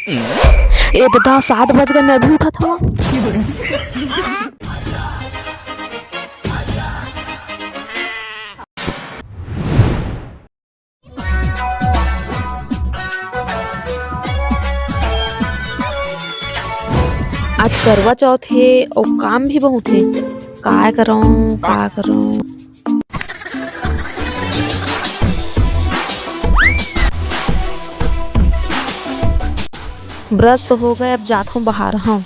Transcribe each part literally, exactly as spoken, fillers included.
ए ददा, सात बज गए, मैं अभी उठत हूँ। आज करवा चौथ हे अउ काम भी बहुत हे। का करौं, का करौं? ब्रश तो हो गए, अब जात हूँ बाहर। हाँ।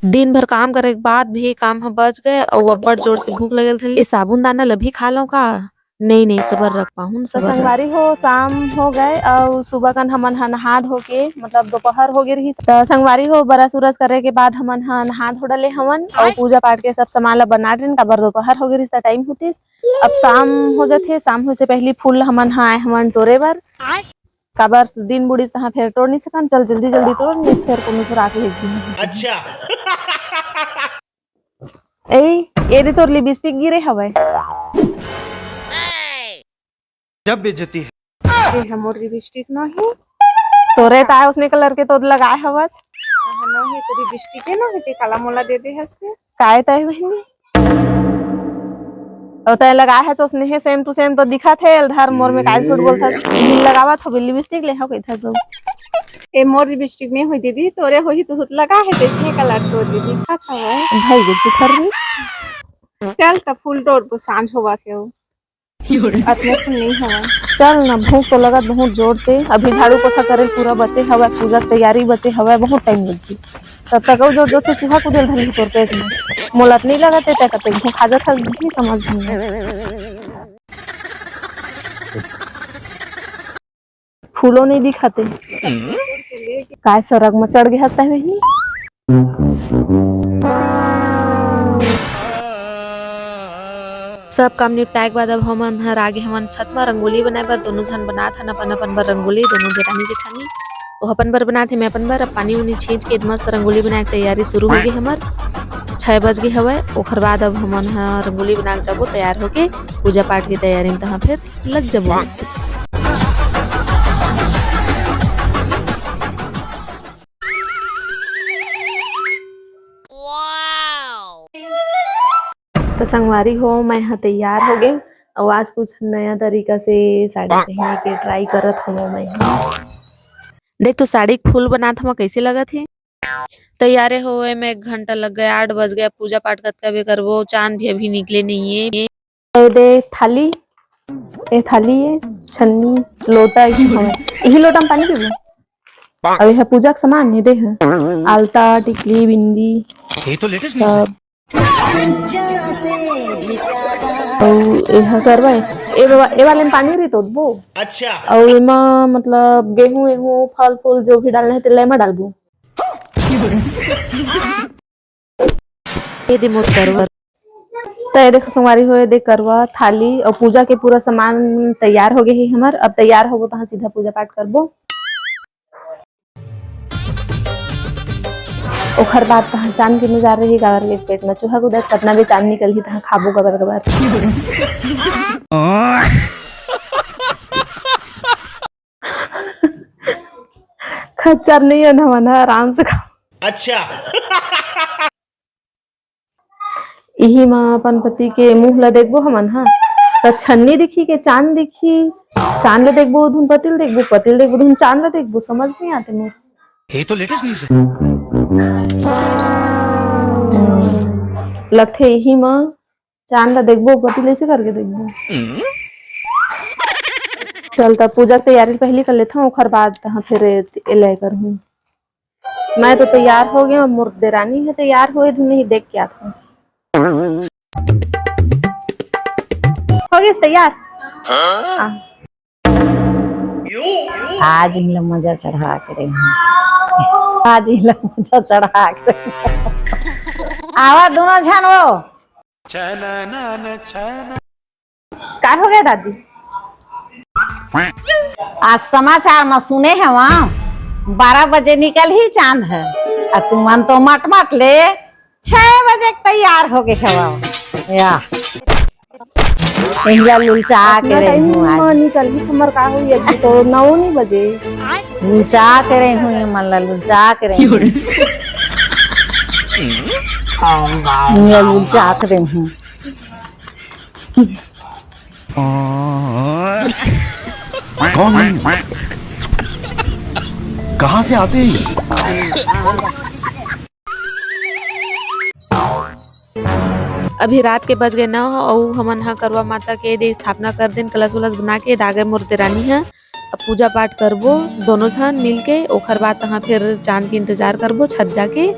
दिन भर काम करे के बाद भी काम ह बच गए अउ अब्बड़ जोर से भूख लगल थी। ए साबुन दाना ल भी खा लौं का? नहीं, नहीं, सबर रख पाहुन, तो सबर रख। संगवारी हो, शाम हो गए अउ सुबह कन हमन ह नहा धो के, मतलब दोपहर हो गए रहिस। त संगवारी हो, बरस उरस करे के बाद हमन ह नहा धो डले हवन अउ पूजा पाठ के सब सामान ल बना डरेन, काबर दोपहर हो गए रहिस त टाइम होतिस। अब शाम हो जाथे, शाम होए से पहली फूल ल हमन ह आए हवन टोरे बर। काबर दिन बुड़िस तहाँ फेर टोर नहीं सकन, चल जल्दी जल्दी टोर, नहीं फेर कोनो चुरा के ले जही। अच्छा। ए, ए दे तोर लिपस्टिक गिरे हवय। जब बेइज्जती है। ए ह मोर लिपस्टिक नोहे। तोरे ताय उसने कलर के तो लगाए हवस। हाँ, नोहे, तो लिपस्टिक हे नोहे, ते काला मोला दे दे हस ते। काय तय बहिनी? अउ तय लगाए हस उसने हे, same to same तो दिखत हे, एल धर मोर में काय झूठ बोलथस। इही लगावत हो, लिपस्टिक ले हो कहिथस। ए मोर लिपस्टिक नहीं होई दीदी, तोरे होही, तू तो लगा है, जैसने कलर तो दीदी, दिखत हवय। भाई के झूठर भी। चल त फूल टोर को सांझ होवा के हो। अतने फूल नहीं हवय। चल ना, भूख तो लगत बहुत जोर से। अभी झाड़ू पोछा करे पूरा बचे हवय, पूजा के तैयारी बचे हवय, बहुत टाइम लग गई। तब तक अउ जोर जोर से चूहा कूदेल धरही तोर पेट में। मोला त नहीं लगत हे, तय कते भूख आ जात हस, समझ नहीं। फूलो नहीं दिखत हे। काय सरग म चढ़ गे हस तय बहिनी? सब काम निपटाए के बाद अब हमन हर आगे हमन छत म रंगोली बनाए बर। दोनों झन बनात हन अपन अपन बर रंगोली, दोनों देरानी जेठानी। वो अपन बर बनात हे, मैं अपन बर। अब पानी उनी छींच के मस्त रंगोली बनाए के तैयारी शुरू हो गे हमर। छह बज गे हवय, ओखर बाद अब हमन ह रंगोली बना के जाबो, तैयार होके पूजा पाठ के तैयारी में तहाँ फिर लग जाबो। तो संगवारी हो, मैं ह तैयार हो गे अउ आज कुछ नया तरीका से साड़ी पहने के try करत हवं मैं ह। देख तो साड़ी के फूल बनात हवं, कैसे लगत हे? तैयारे होए में एक घंटा लग गया, आठ बज गया। पूजा पाठ कतका बे करबो, चांद भी अभी निकले नहीं है। ए दे थाली, ए थाली, ए छन्नी, लोटा, इही हवय। इही लोटा में पानी पीबो। अब यह पूजा के सामान, ये दे ह। आलता, टिकली, बिंदी, ये तो लेटेस्ट न्यूज़ है। सब। अउ एहा करवा, ए बाबा, ए वाले में पानी रही तो दबो। अच्छा। अउ एमा मतलब गेहूं, एहूं, फल फूल जो भी डालना है, तेला एमा डालबो। ये दे मोर करवा। त ये देखो संगवारी हो, ये दे करवा, थाली अउ पूजा के पूरा सामान तैयार हो गए हे हमर। अब तैयार होबो तहाँ सीधा पूजा पाठ करबो। ओखर बाद तहाँ चांद के नजारा रही, काबर के पेट में चूहा कूदत, कतना भी चांद निकलही तहाँ खाबो गबर गबर। खच्चर नहीं है ना, मन आराम से खा। अच्छा। इही म अपन पति के मुंह ला देखबो हमन, हा? त छन्नी दिखी के चांद दिखी? चांद ला देखबो, धुन पति ला देखबो, पति ला देखबो, धुन चांद ला देखबो, समझ नहीं आते मोर। ये तो लेटेस्ट न्यूज़ है। हम्म, लगथे इही म चांद ला देखबो, पति ला ऐसे करके देखबो। चल, त पूजा के तैयारी पहली कर लेथव, ओखर बाद तहाँ फिर एला करहूँ। मैं तो तैयार हो गया, मोर देरानी है तैयार होए धुन ही देख के आत हूँ। हो गइस तैयार? हाँ। आज इनला मजा चढ़ा के रही, आज इनला मजा चढ़ा के रही। आवा दोनों झन वो। का हो गया दादी? आज समाचार म सुने हवं, बारह बजे निकलही चांद ह। आ तुमन तो मट मट ले छह बजे के तैयार हो गए हवा। या इहिला लुलचा के रही हूँ आज। निकल ही हमर का होई, अभी तो नौ नहीं बजे। लुलचा के रही हूँ, ये मन ला लुलचा के रही हूँ। इहिला लुलचा के रही हूँ। कौन है? कहाँ से आते हैं ये? अभी रात के बज गए नौ, अउ हमन ह करवा माता के दे स्थापना कर देन, कलश वलश बना के। दागे मोर देरानी ह। अब पूजा पाठ करबो दोनों झन मिल के, ओखर बाद तहाँ फिर चांद के इंतजार करबो छत जाके।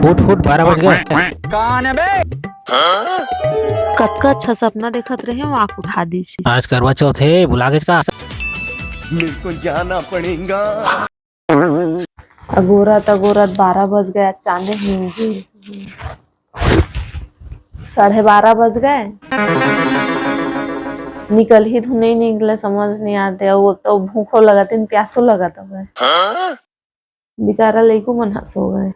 फुट फुट बारह बज गए। कतका अच्छा सपना देखत रहे हो, आँख उठा दीस। आज करवा चौथ है, भुला गेस का? मेरे को जाना पड़ेगा। अगोरत अगोरत बारह बज गए, चांदे ही साढ़े बारह बज गए। निकल ही धुन नहीं निकले, समझ नहीं आते। वो तो भूखो लगत है, प्यासो लगत है। बेचारा लइको मन ह सो गए।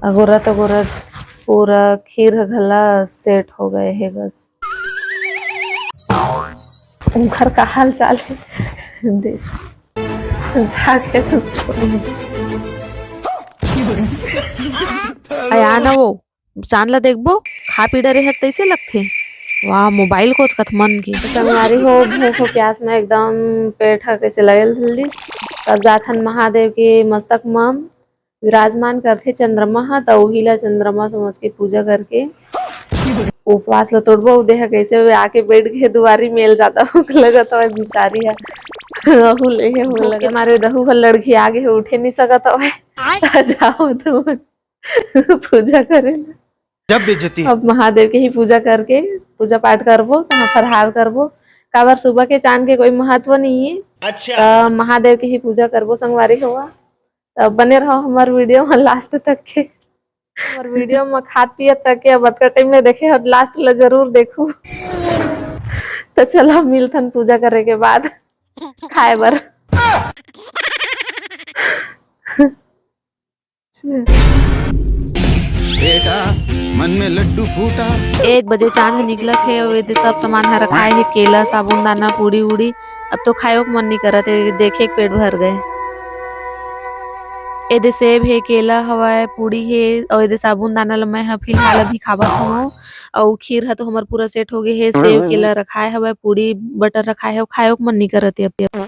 अगोरत अगोरत पूरा खीर ह घला सेट हो गए हे बस। उनकर का हाल चाल है? दे। जाके तो सो। आया ना वो। चांद ला देखबो, खा पी डरे हस तइसे लगथे। वाह, मोबाइल कोचकत मन के। संगवारी हो, भूख हो प्यास में एकदम पेट ह कइसे लगल धरलिस। तब जाथन महादेव के मस्तक म विराजमान करथे चंद्रमा ह, त उही ला चंद्रमा समझ के पूजा करके उपवास ला तोड़बो। उ देह कइसे आके बैठ के दुआरी मेल जाता हो लगत हवय बिचारी ह। अहू ले हे हो लगत मारे दहू ह लड़खी आगे हे, उठे नहीं सकत हवय। त जाओ तुम। पूजा करे ला। जब बेइज्जती। अब महादेव के ही पूजा करके पूजा पाठ करबो, तहाँ फरहार करबो। काबर सुबह के चांद के कोई महत्व नहीं है। अच्छा। त महादेव के ही पूजा करबो संगवारी होवा। त बने रहो हमर वीडियो में लास्ट तक के। हमर वीडियो में खात पियत तक के अब अतका टाइम में देखे हो, लास्ट ला जरूर देखू। त चलो मिलथन पूजा करे के बाद खाए बर। बेटा, मन में लड्डू फूटा। एक बजे चांद निकलत हे, अउ एदे सब सामान ह रखाए हे, केला, साबुन दाना, पूड़ी उड़ी। अब तो खायो के मन नहीं करत हे, देखे के पेट भर गए। एदे सेब हे, केला हवय, पूड़ी हे, अउ एदे साबुन दाना ल मैं ह फिलहाल अभी खावत हवं। अउ खीर ह तो हमर पूरा सेट हो गए हे, सेब केला रखाए हवय, पूड़ी बटर रखाए हवय, खायो के मन नहीं करत हे अब।